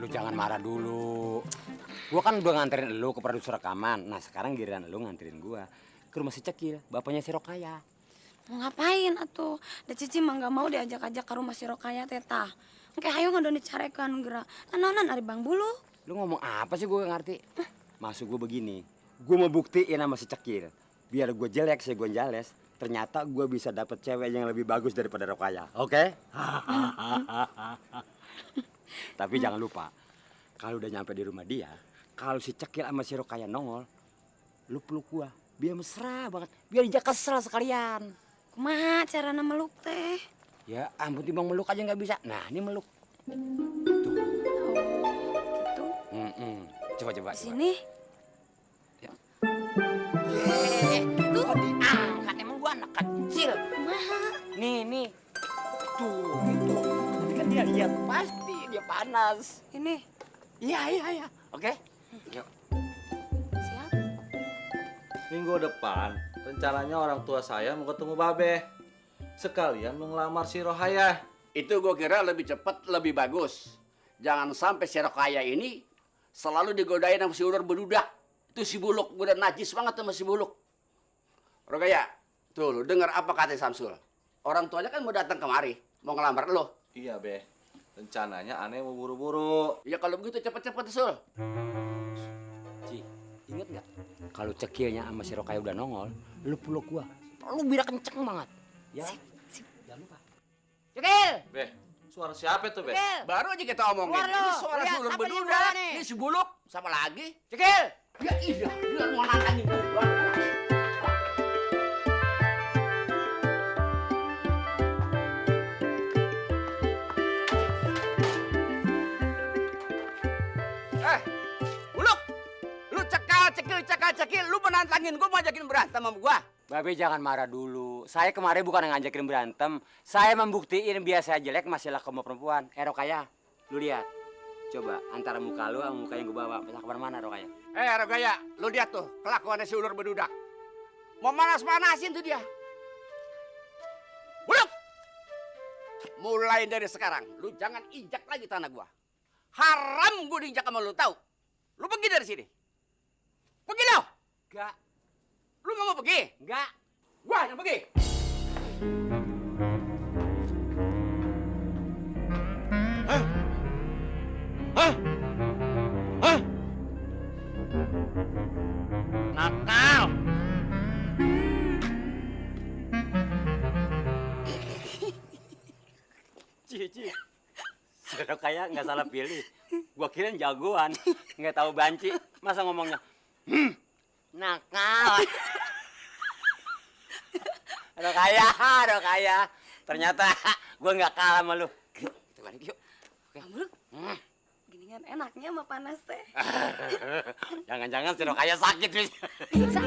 Lu jangan marah dulu. Gua kan udah nganterin lu ke produser rekaman. Nah sekarang giliran lu nganterin gua ke rumah si Cekil, bapaknya si Rokaya. Mau ngapain atuh? Da Cici mah gak mau diajak-ajak ke rumah si Rokaya teta. Engke hayu ngadon dicarekan geura. Nanonan ari Bang Bulu. Lu ngomong apa sih gue ngerti? Maksud gue begini, gue mau buktiin sama si Cekil. Biar gue jelek, saya gue jales. Ternyata gue bisa dapet cewek yang lebih bagus daripada Rokaya. Oke? Tapi jangan lupa, kalau udah nyampe di rumah dia, kalau si Cekil sama si Rokaya nongol, lu peluk gua. Biar mesra banget, biar dia kesel sekalian. Kumaha carana meluk teh? Ya ampun, timbang meluk aja nggak bisa. Nah ini meluk. Gitu. Coba. Di sini. Ya. Gitu. Kok diangkat? Emang gua anak kecil. Kumaha? Nih. Tuh, gitu. Nanti kan dia lihat, pasti dia panas. Ini. Iya. Oke? Yuk. Siap. Minggu depan, rencananya orang tua saya mau ketemu Babe. Sekalian mau ngelamar si Rohaya. Itu gue kira lebih cepat, lebih bagus. Jangan sampai si Rokaya ini selalu digodain sama si ular bedudak. Itu si Buluk, gue udah najis banget sama si Buluk. Rokaya, tuh lu denger apa kata Samsul? Orang tuanya kan mau datang kemari, mau ngelamar lo. Iya, Be. Rencananya aneh mau buru-buru. Ya kalau begitu cepet-cepet, Sul. Ci, inget nggak? Kalau Cekilnya sama si Rokaya udah nongol, lu peluk gua. Lu biar kenceng banget. Ya. Sip. Jangan lupa. Cekil! Be, suara siapa tuh, Be? Cekil! Baru aja kita omongin. Keluar lo. Ini suara Lihat, si ular siapa di bedudak. bawah nih? Ini si Buluk, siapa lagi? Cekil! Ya iya, dia mau nantangin gua. Buluk, lu cekil, lu menantangin gua, mau ajakin berantem sama gua. Babe jangan marah dulu. Saya kemarin bukan ngajakin berantem. Saya membuktiin biasa jelek masalah kamu perempuan. Rokaya, lu lihat. Coba antara muka lu sama muka yang gue bawa. Bisa kemana-mana Rokaya. Rogaya, lu lihat tuh kelakuannya si ular bedudak. Mau manas-manasin tuh dia. Buluk! Mulai dari sekarang, lu jangan injak lagi tanah gua. Haram gua diinjak sama lu, tahu? Lu pergi dari sini. Pergi lo! Enggak. Lu nggak mau pergi? Enggak. Gua yang pergi. Nakal. Cici. Si Rokaya nggak salah pilih. Gua kirain jagoan. Nggak tahu banci. Masa ngomongnya, nakal. Rokaya. Ternyata gua nggak kalah sama lu. Yuk, kita balik yuk. Oke. Bang Bulu. Ginian enaknya sama panas teh. Jangan-jangan si Rokaya sakit. Bisa.